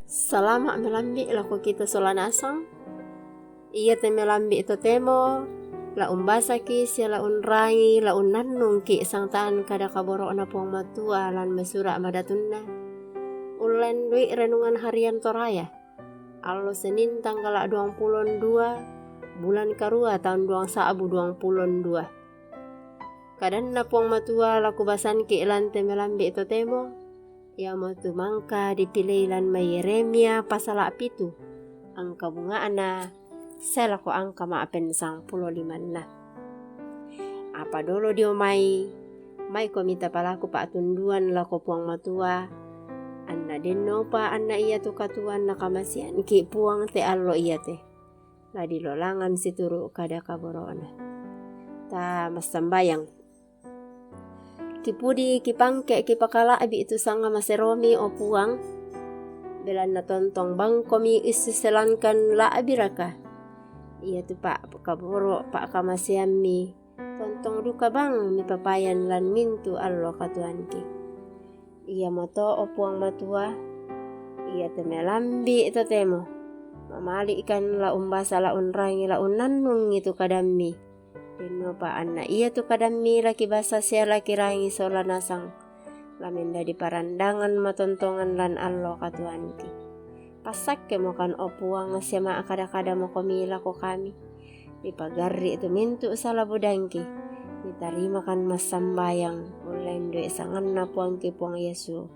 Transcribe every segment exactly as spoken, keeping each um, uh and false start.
Salama' melambi' lako kita sola nasang. Iya te melambi' totemo, la umbasaki sia la unrangi, la unnannungki' sangtan kada kaboro'na Puang Matua lan mai sura' madatunna. Ullendu'i renungan harian Toraya. Allo Senin tanggala' duangpulo dua, bulan karua taun duang sa'bu duangpulo dua. Kadanna Puang Matua la kubasanki' lan te melambi' totemo, iamotu mangka dipilei lan mai Yeremia pasala' pitu, angka bunga'na sae lako angka ma'pen sangpulo limanna. Apa dolo dio mai, maikomi tapalaku pa'tunduan lako Puang Matua, anna dennopa anna iatu katuoan nakamaseanki' Puang te allo iate. La dilolangan situru' kada kaboro'na. Ta massambayang. Kipudi, kipangke, kipakala'bi' tu sanga maseromi, o Puang, belanna tontong bangkomi ussiselankan la'biraka. Iatu pa'kaboro', pa'kamaseammi, tontong duka bang mipapayan lan mintu' allo katuoanki. Iamoto, o Puang Matua, iate melambi' totemo, mamali'kan la umbasa, la unrangi, la unnannungi tu kadammi. Dennopa anna iatu kadammi la kibasa sia la kirangi sola nasang, la mendadi parandangan matontongan lan allo katuoanki. Passakkemokan, o Puang, sia ma'kada-kadamokomi lako kami. Mipagarri' tu mintu' sala budangki. Mitarimakan massambayang, ullendu'i sanganna Puangki Puang Yesu,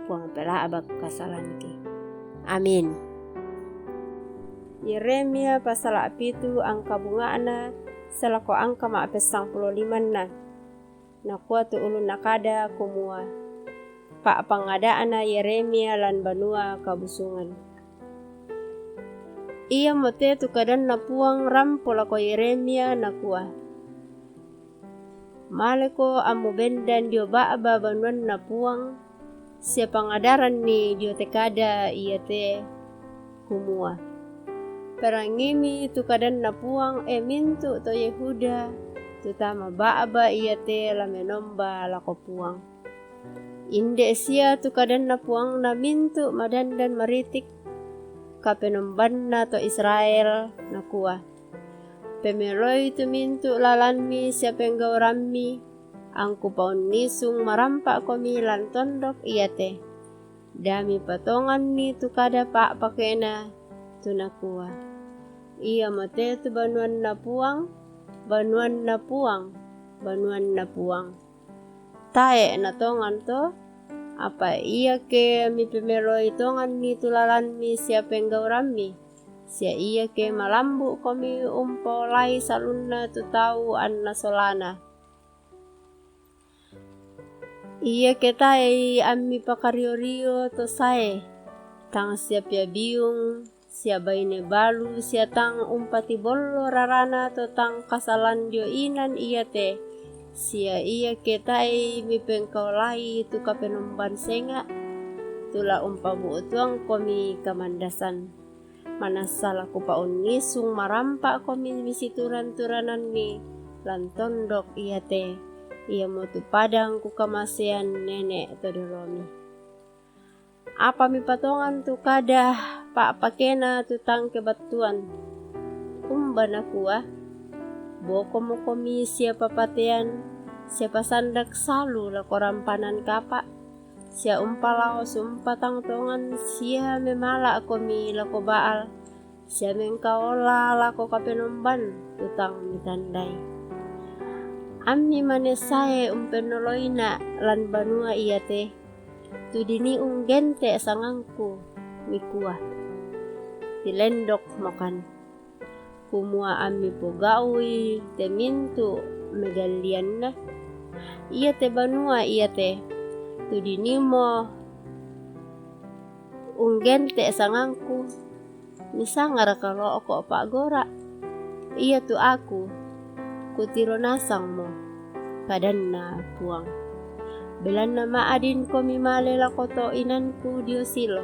Puang pela'bak kasalanki. Amin. Yeremia pasala' pitu, angka bunga'na sae lako angka ma'pessangpulo limanna. Nakua tu ulunna kada kumua, Pa'pangada'na Yeremia lan banua kabusungan. Iamote tu kadanna Puang rampo lako Yeremia, nakua, Maleko ammu bendan dio ba'ba banuanna Puang, sia pangadaranni dio te kada iate, kumua, Perangimi tu kadanna Puang, e mintu' to Yehuda, tu tama ba'ba iate la menomba lako Puang. Inde' sia tu kadanna Puang na mintu' madandan maritik kapenombanna to Israel, nakua, Pemeloi tu mintu' lalanmi sia penggaurammi, angku paunnisung marampa'komi lan tondok iate. Da mipatonganni tu kada pa'pakena, tu nakua, Iamote tu banuanna Puang, banuanna Puang, banuanna Puang. Tae' natongan to? Apa iake mipemeloi tonganni tu lalanmi sia penggaurammi, sia iake malambu'komi umpaolai salunna tu tau anna solana. Iake tae'i ammi pakario-rio to sae, tang sia pia biung, sia baine balu, sia tang umpatibollo rarana to tang kasalan dio inan iate, sia iake tae'i mipengkaolai tu kapenomban senga', tu la umpabu'tuangkomi kamandasan. Manassa la kupaunnisung marampa'komi misituran-turananni lan tondok iate, iamotu padang kukamasean nene' to dolomi. Apa mipatongan tu kada pa'pakena tu tang kebattuan? Umba nakua, Bokomokomi sia papatean, sia pasandak salu lako rampanan kapa', sia umpalaos umpatang tongan sia memala'komi lako Baal, sia mengkaola lako kapenomban tu tang mitandai. Ammi mane sae umpennoloina lan banua iate, tu dinii unggente' sangangku, mikua, Tilendokmokan, kumua ammi pogau'i te mintu' megallianna. Iate banua iate, tu diniimo unggente' sangangku, misangaraka lo'ko' pa'gora'? Iatu aku, kutiro nasangmo, kadanna Puang. Belanna ma'adinkomi male lako to inanku dio Silo,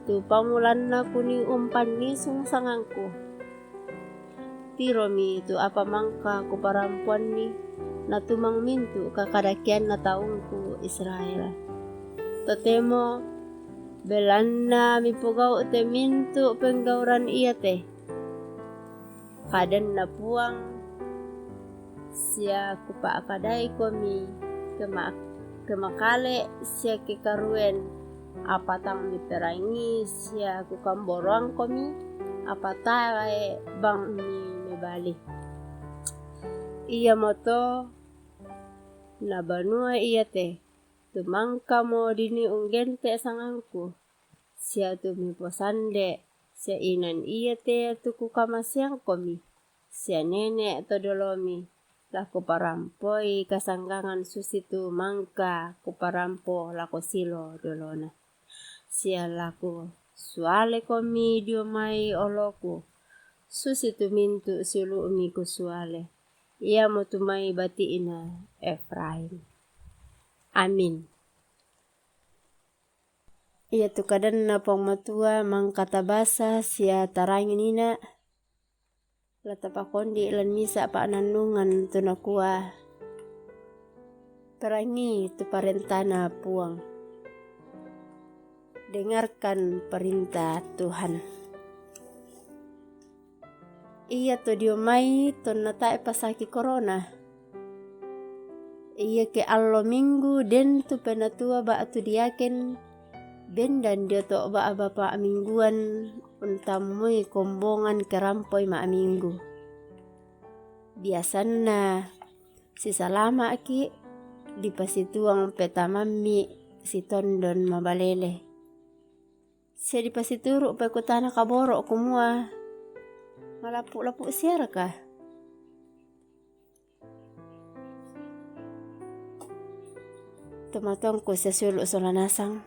tu pamulanna kunii umpannisung sangangku. Tiromi tu apa mangka kuparampoanni, natumang mintu' kakadakeanna taungku Israel. Totemo, Belanna mipogau' te mintu' penggauran iate. Kadanna Puang, sia kupa'kadaikomi kema-, kemakale' sia kekaruen, apa tang miperangi sia kukamboroangkomi, apa tae' bang mimebali. Iamoto na banua iate, tumangkamo dinii unggente' sangangku, sia tu miposande', sia inan iate tu kukamaseangkomi, sia nene' to dolomi, la kuparampoi kasanggangan susitu mangka kuparampo lako Silo dolona. Sia la kusualekomi dio mai oloku, susitu mintu' siulu'mi kusuale, iamotu mai bati'na Efraim. Amin. Iatu kadanna Puang Matua mangka tabasa sia tarangi nina', la tapakondi' lan misa' pa'nannungan tu nakua, Perangi tu parentana Puang. Dengarkan perintah Tuhan. Iato dio mai tonna tae' pasaki korona. Iake allo Minggu den tu penatua ba'tu diaken, bendan dio to ba'ba pa'mingguan untammui kombongan kerampoi ma'minggu. Biasanna sisalama'ki', dipasituang petamammi' sitondon mabalele. Sia dipasituru' pekutana kaboro' kumua, Malapu'-lapu' siaraka? Tomatuangku sia siulu' sola nasang.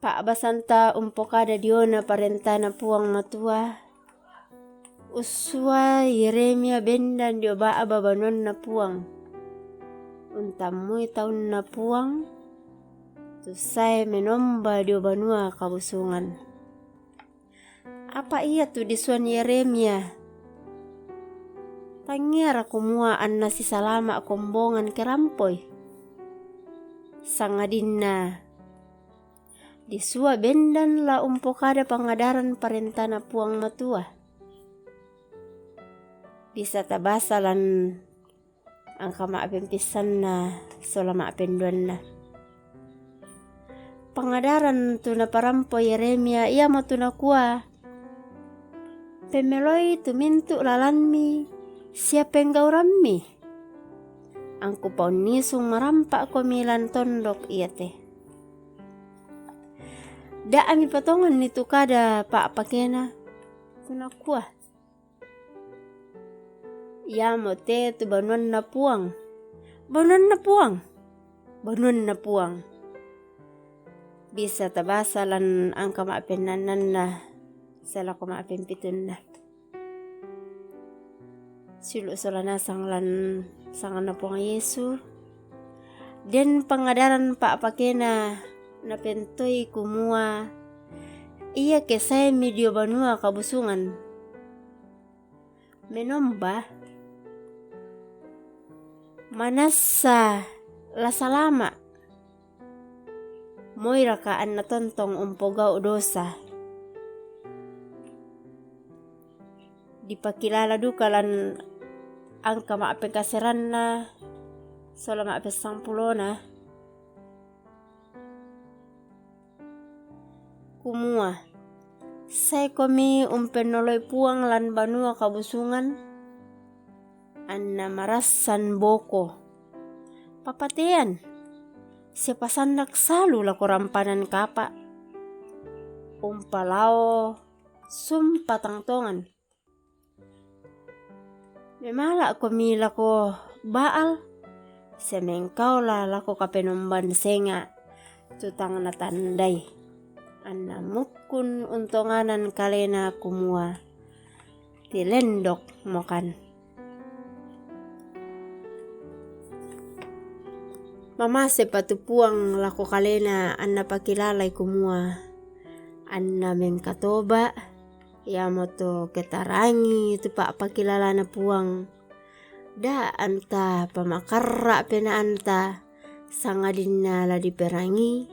Pa'basanta umpokada diona parentana Puang Matua, ussua Yeremia bendan dio ba'ba banuanna Puang, untammui taunna Puang, tu sae menomba dio banua kabusungan. Apa iatu disuan Yeremia? Tangiara kumua anna sisalama' kombongan kerampoi? Sangadinna disua bendan la umpokada pangadaran parentana Puang Matua. Bisa tabasa lan angka ma'pempissanna sola ma'penduanna. Pangadaran tu naparampo Yeremia iamotu nakua, Pemmeloi tu mintu' lalanmi sia penggaurammi. Angku paunnisung marampa'komi lan tondok iate. Da' mipatonganni tu kada pa'pakena, tu nakua, Iamote tu banuanna Puang. Banuanna Puang. Banuanna Puang. Bisa tabasa lan angka ma'pennannanna salako ma'pempitunna. Siulu' sola nasang lan sanganna Puang Yesu. Den pangadaran pa'pakena napentoi kumua, iake saemi dio banua kabusungan. Menomba, manassa la salama'. Moiraka anna tontong umpogau' dosa? Dipakilala duka lan angka ma'pengkaseranna sola ma'pessangpulona. Kumua, saekomi umpennoloi Puang lan banua kabusungan, anna marassan boko, papatean, sia pasannak salu lako rampanan kapa', umpalao sumpatang tongan. Memala'komi lako Baal, sia mengkaola lako kapenomban senga' tu tang natandai, anna mukkun untonganan kalena kumua, Tilendok mokan. Mamasepa tu Puang lako kalena anna pakilalai kumua, anna mengkatoba', iamoto ketarangi tu pa'pakilalana Puang. Da' anta pamakarra' penaanta, sangadinna la diperangi,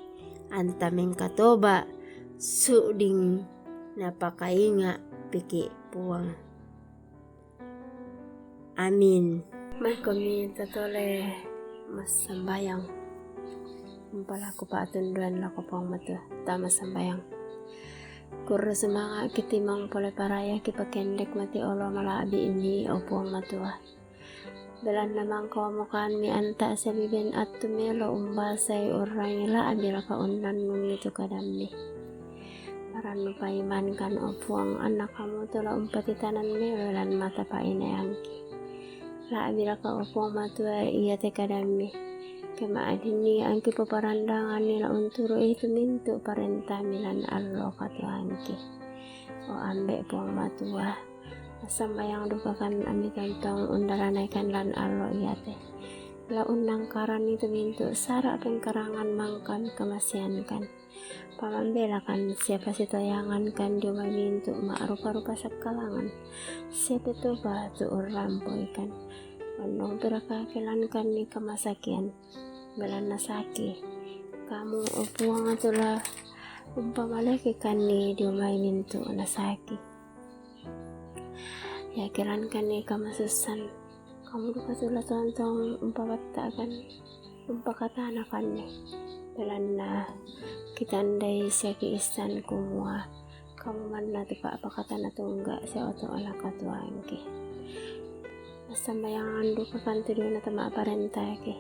anta mengkatoba' su'ding napakainga' piki' Puang. Amin. Maikomi tatole massambayang. Umpalaku pa'tunduan lako Puang Matua, ta massambayang. Kurre sumanga' kitimang pole paraya kipakendek mati olo mala'bi'mi, o Puang Matua. Belanna mangkamokanmi anta' sabiben attu melo umbasai urrangi la'biraka unnannungi tu kadammi. Parannu paimankan, o Puang, anna kamu tu la umpatitanan melo lan mata pa'inayanki. La'biraka, o Puang Matua, iate kadammi, ke ma'dinni angki poparandanganni la unturu'i tu mintu' parentami lan allo katuoangki. O Ambe' Puang Matua, massambayang dukakan ammi tontong undalanaikan lan allo iate. La unnangkaranni tu mintu' sara' pengkarangan mangkami kamasiankan. Pamambelakan sia pasitoyangankan dio mai mintu' ma'rupa-rupa sakkalangan, sia petoba tu urrampoikan. Onnong pirakake lankanni kamasakian, belanna saki. Kamu, o Puang, tu la umpamalekekanni dio mai mintu' nasaki. Iake lankanni kamasussan, kamu duka tu la tontong umpabatta'kan, umpakatanakanni, belanna kitandai sia kiissan kumua kamu manna tu pa'pakatana tungga' sia oto'na katuoangki. Massambayangan dukakan tu diona to ma'parentaki.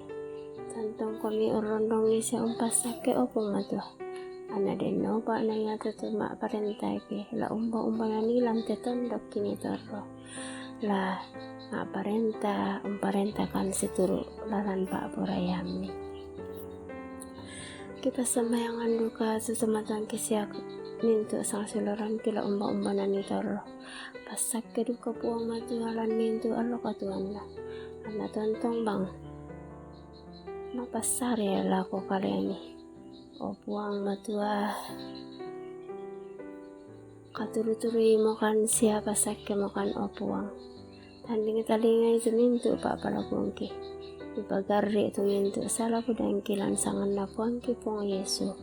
Tontongkomi urrondongi sia umpassakke, o Puang Matua. Anna den naupa'na iate to ma'parentaki la umba-umba nanii lan te tondok kinitorro. La ma'parenta, umparentakan situru' lalan pa'poraiammi. Kipassambayangan duka tu tomatoangki sia mintu' sangsiloranki la umba-umba nanii torro. Passakke duka Puang Matua lan mintu' allo katuoanna. Anna tontong bang mapassare lako kaleami. O Puang Matua, katuru-turuimokan sia passakkemokan, o Puang. Tanding talingai tu mintu' pa'palakungki. Dipagarri' tu mintu' sala budangki lan sanganna Puangki Puang Yesu,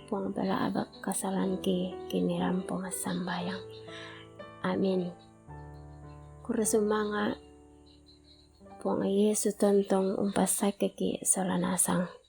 Puang pela'bak kasalangki, kinirampo massambayang. Amin. Kurre sumanga', Puang Yesu tontong umpassakkeki' sola nasang.